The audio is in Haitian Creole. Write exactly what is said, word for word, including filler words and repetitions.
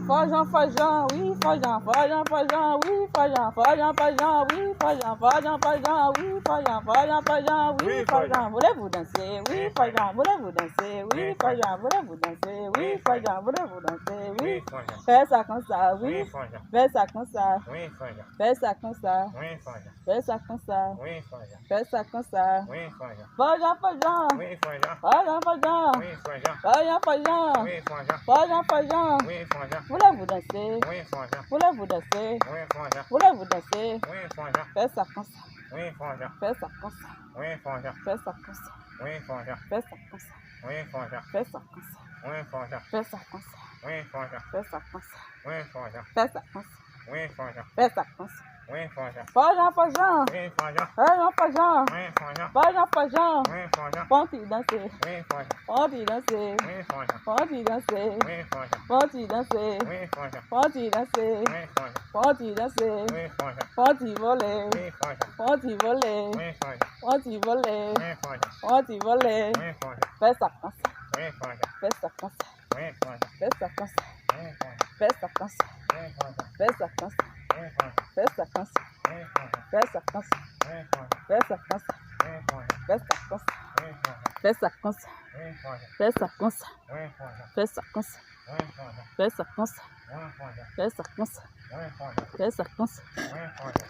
Fò Jan, fò Jan, wi, fò Jan, fò Jan, fò Jan, wi, fò Jan, fò Jan, fò Jan, wi, fò Jan, fò Jan, fò Jan, wi, fò Jan, fò Jan, fò Jan, wi, fò Jan, voulez-vous danser, wi, fò Jan, voulez-vous danser, wi, fò Jan, voulez-vous danser, wi, fò Jan, voulez-vous danser, wi, fò Jan, fè sa konsa, wi, fè sa konsa, fè sa konsa, fè sa konsa, fè sa konsa. Fò Jan, fò Jan. Wi, fò Jan. Fò Jan, fò Jan. Wi, fò Jan. Fò Jan, fò Jan. Wi, fò Jan. Fò Jan, fò Jan. Wi, fò Jan. Fò Jan, fò Jan. Wi, fò Jan. Voulez-vous danser? Wi, fò Jan. Voulez-vous danser? Wi, fò Jan. Voulez-vous danser? Wi, fò Jan. Fè sa konsa. Wi, fò Jan. Fè sa konsa. Wi, fò Jan. Fè sa konsa. Wi, fò Jan. Fè sa konsa. Wi, fò Jan. Fè sa konsa. Wi, fò Jan. Fè sa konsa. Wi, fò Jan. Fè sa konsa. Wi, fò Jan. Fè sa konsa. Wi, fò Jan. Fè sa konsa. Wi, fò Jan. Fò Jan, fò Jan. Wi, fò Jan. Fò Jan, fò Jan. Wi, fò Jan. Fò Jan, fò Jan. Wi, fò Jan. Fò ti danse. Wi, fò Jan. Fò ti danse. Wi, fò Jan. Fò ti danse. Wi, fò Jan. Fò ti danse. Wi, fò Jan. Fò ti danse. Wi, fò Jan. Fò ti danse. Wi, fò Jan. Fò ti vole. Wi, fò Jan. Fò ti vole. Wi, fò Jan. Fò ti vole. Wi, fò Jan. Fò ti vole. Wi, fò Jan. Fè sa konsa. Wi, fò Jan. Fè sa konsa. Wi, fò Jan. Fè sa konsa. Wi, fò Jan. Fè sa konsa. Wi, fò Jan. Fè sa konsa. Wi, fò Jan. Fè sa konsa. Wi, fò Jan. Fè sa konsa. Wi, fò Jan. Fè sa konsa. Wi, fò Jan. Fè sa konsa. Wi, fò Jan. Fè sa konsa. Wi, fò Jan. Fè sa konsa. Wi, fò Jan. Fè sa konsa. Wi, fò Jan. Fè sa konsa. Wi, fò Jan. Fè sa konsa. Wi, fò Jan.